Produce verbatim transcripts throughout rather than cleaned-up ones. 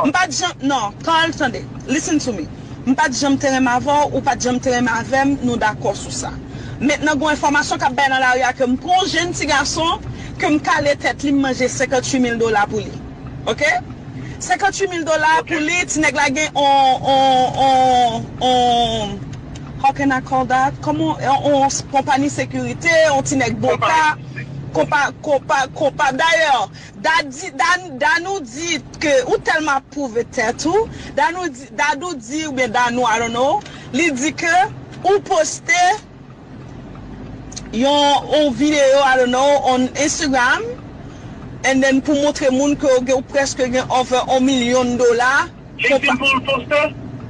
M pa t janm, non, Carl, tande, listen to me. M pa t janm te renmen avè w, ou pa t janm te renmen avè m, nou dakò sou sa. Mentnan, gen yon enfòmasyon k ap bay nan lari a ke m pran yon jenn ti gason, ke m kale tèt li, m manje senkanntuit mil dola pou li. Oke? Senkanntuit mil dola pou li, ti nèg la gen on, on, on, on, how can I call that? Kòman, on, on konpayi sekirite, on ti nèg boka, konpa, konpa, konpa. Dayè, Dadi, Dan, Danou di ke ou tèlman ap pwouve tèt ou. Danou di, Dadou di, oubyen Danou, I don't know, li di ke ou poste yon, yon videyo, I don't know, on Instagram, and then pou montre moun ke ou gen, ou prèske gen over yon milyon dola. Jezi, pou l poste,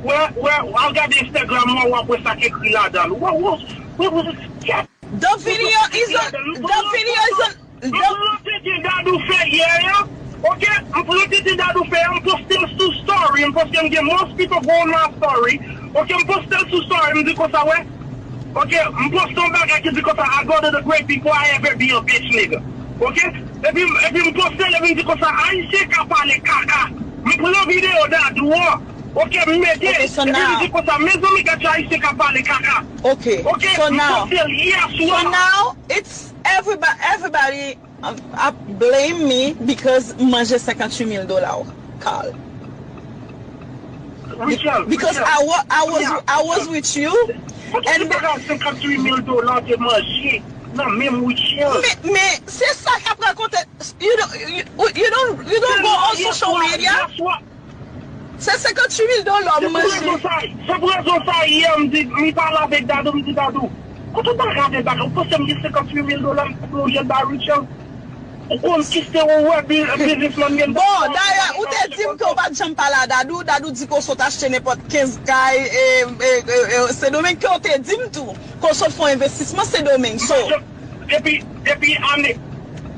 wè, wè, w al gade Instagram mwen, w ap wè sa k ekri ladan l. Wè, wè, wè, wè, wè, The video is on. The video is on. M pran tenten Dadou fè yè a. Oke, m pran tenten Dadou fè yè, m poste l sou story, m poste m gen mosquito growing my story. Oke, m poste l sou story, m di konsa, wè. Oke, m poste yon bagay ki di konsa, I go to the great people, I ever be a bitch nigga. Oke, epi, epi m poste l, epi m di konsa, Ayisyen ka pale kaka. M pran videyo Dadou an. Oke, m mete, epi m di konsa, mezanmi, gad jan Ayisyen ka pale kaka. Oke, so now, so now, it's everybody, everybody um, ap blame me because m manje senkanntuit mil dola, Carl. Because I, wa- I was, I was with you. And senkanntuit mil dola te manje nan menm Rutshelle. Men, men se sa k ap rakonte. You don't, you, you don't, you don't go on social media. Se senkanntuit mil dola m manje. Se pou rezon sa yè m di m pale avèk Dadou, m di Dadou, kote w ta gade bagay, ou panse m gen senkanntuit mil dola m pou yon jèn ba Rutshelle? Ou konn kiste ou wè biznismann gen. Bon, dayè, ou te di m ke w pa t janm pale a Dadou, Dadou di ke w sot achte nenpòt kenz kay Sendomeng, ke w te di m tou ke w sot fè yon envestisman Sendomeng, so. Depi, depi ane,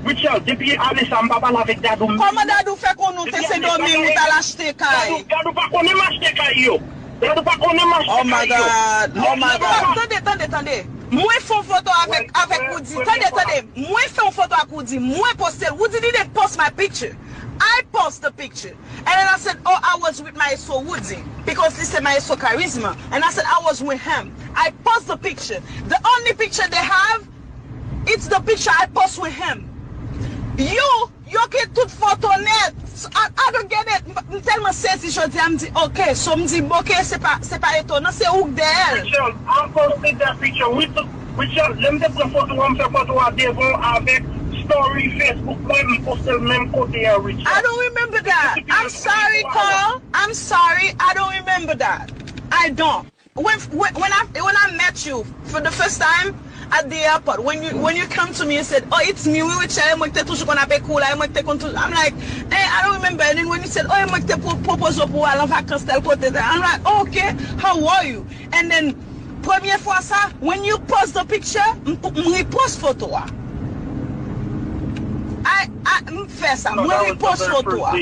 Rutshelle, depi ane sa a m pa pale avèk Dadou. Kòman Dadou fè konnen w te Sendomeng ou t al achte kay? Dadou pa konnen m achte kay yo. Dadou pa konnen m achte kay yo. Oh my God, oh my God. Tande, tande, tande. Mwen fè yon foto avèk, avèk Roody. Tande, tande. Mwen fè yon foto ak Roody. Mwen poste l. Roody didn't post my picture. I post the picture. And then I said, oh, I was with Maestro Roody. Because li se Maestro Charisma. And I said, I was with him. I post the picture. The only picture they have, it's the picture I post with him. You, yo gen tout foto nèt. I, I don't get it. M tèlman sezi jodi a, m di, ok. So m di, ok, se pa, se pa etonan, se ou k dèyè l. Rutshelle, I posted that picture. We took, Rutshelle, lè m te pran foto a, m fè foto a devan w avèk story Facebook mwen, m poste l menm kote a, Rutshelle. I don't remember that. I'm sorry, Carl. I'm sorry. I don't remember that. I don't. When, when, when I, when I met you for the first time at the airport, when you, when you come to me and said, oh, it's me, wi, Rutshelle, e mwen ki te toujou konn ap ekri w la, e mwen ki te konn toujou, I'm like, eh, I don't remember. And then when you said, oh, e mwen ki te pwopoze w pou w al an vakans tèl kote, I'm like, oh, ok, how are you? And then, premye fwa sa, when you post the picture, m repost foto a. I, I, m fè sa, mwen repost foto a.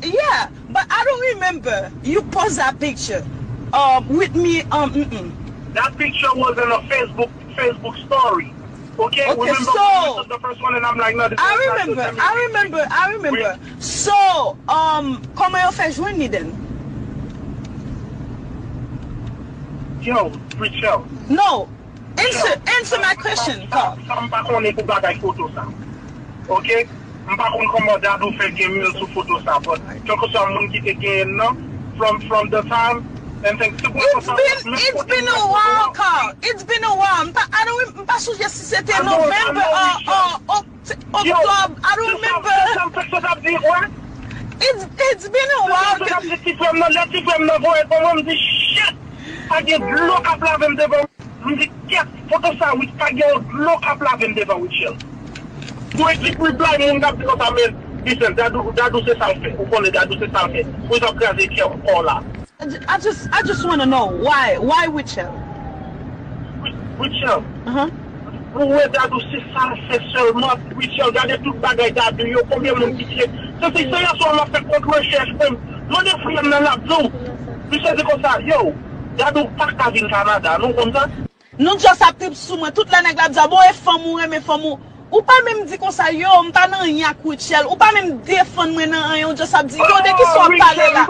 Yeah. But I don't remember you post that picture um, with me. Um, mm-mm. That picture was in a Facebook Facebook story. Okay, okay, remember so, when we took the first one and I'm like, no, this I remember, I remember, I remember. So, um, kòman yo fè jwenn li then? Yo, Rutshelle. No, answer, answer my question, Carl. Sa m pa konnen pou bagay foto sa. Okay? M pa konn kòman Dadou fè gen mil sou foto sa, but kèlkeswa moun ki te genyen l nan, from, from the time, and things, se pou sa, it's been, it's been a while, Carl. It's been a while. M pa, I don't, m pa sonje si se te November or, or October. I don't remember. It's, it's been a while. Lè ti frè m nan voye l ban mwen, m di, shit! Pa gen dlo k ap lave m devan. M di, kèt, foto sa wi, pa gen yon dlo k ap lave m devan Rutshelle. Pou ekip reply moun k ap di konsa, men, listen, Dadou, Dadou se sa l fè. Ou konnen Dadou se sa l fè. Pou l t ap kraze kè w la. I just, I just wanna know why, why Rutshelle? Rutshelle. Ou wè Dadou se sa l fè sèlman. Rutshelle, gade tout bagay Dadou yo, konbyen moun ki tiye. Se, se, se yèswa m ap fè kont rechèch mwen. Mande frè m nan l ap di w. Misye di konsa, yo, Dadou pa ka vin Kanada, nou konn sa? Nou just ap trip sou mwen. Tout lè nèg la ap di, bon, e fanm ou renmen fanm ou. Ou pa menm di konsa, yo, m pa nan anyen ak Rutshelle. Ou pa menm defann mwen nan anyen, ou just ap di, yo, de ki sa w ap pale la?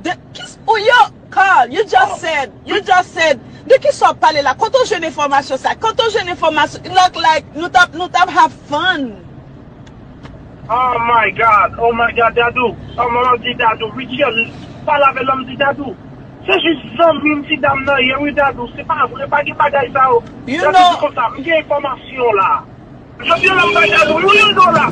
De ki s- ou, yo, Carl, you just said, you just said, de ki sa w ap pale la? Kote w jwenn enfòmasyon sa? Kote w jwenn enfòmasyon? Look like, nou t ap, nou t ap have fun. Oh my God, oh my God, Dadou. Oh, manman di Dadou, Rutshelle, pale avè l, m di Dadou. Se jis zanmi m ti dam nan ye, wi, Dadou. Se pa vre, pa gen bagay sa yo. You Dadou know- di konsa, m gen enfòmasyon la. Jodi a la m bay Dadou mil dola.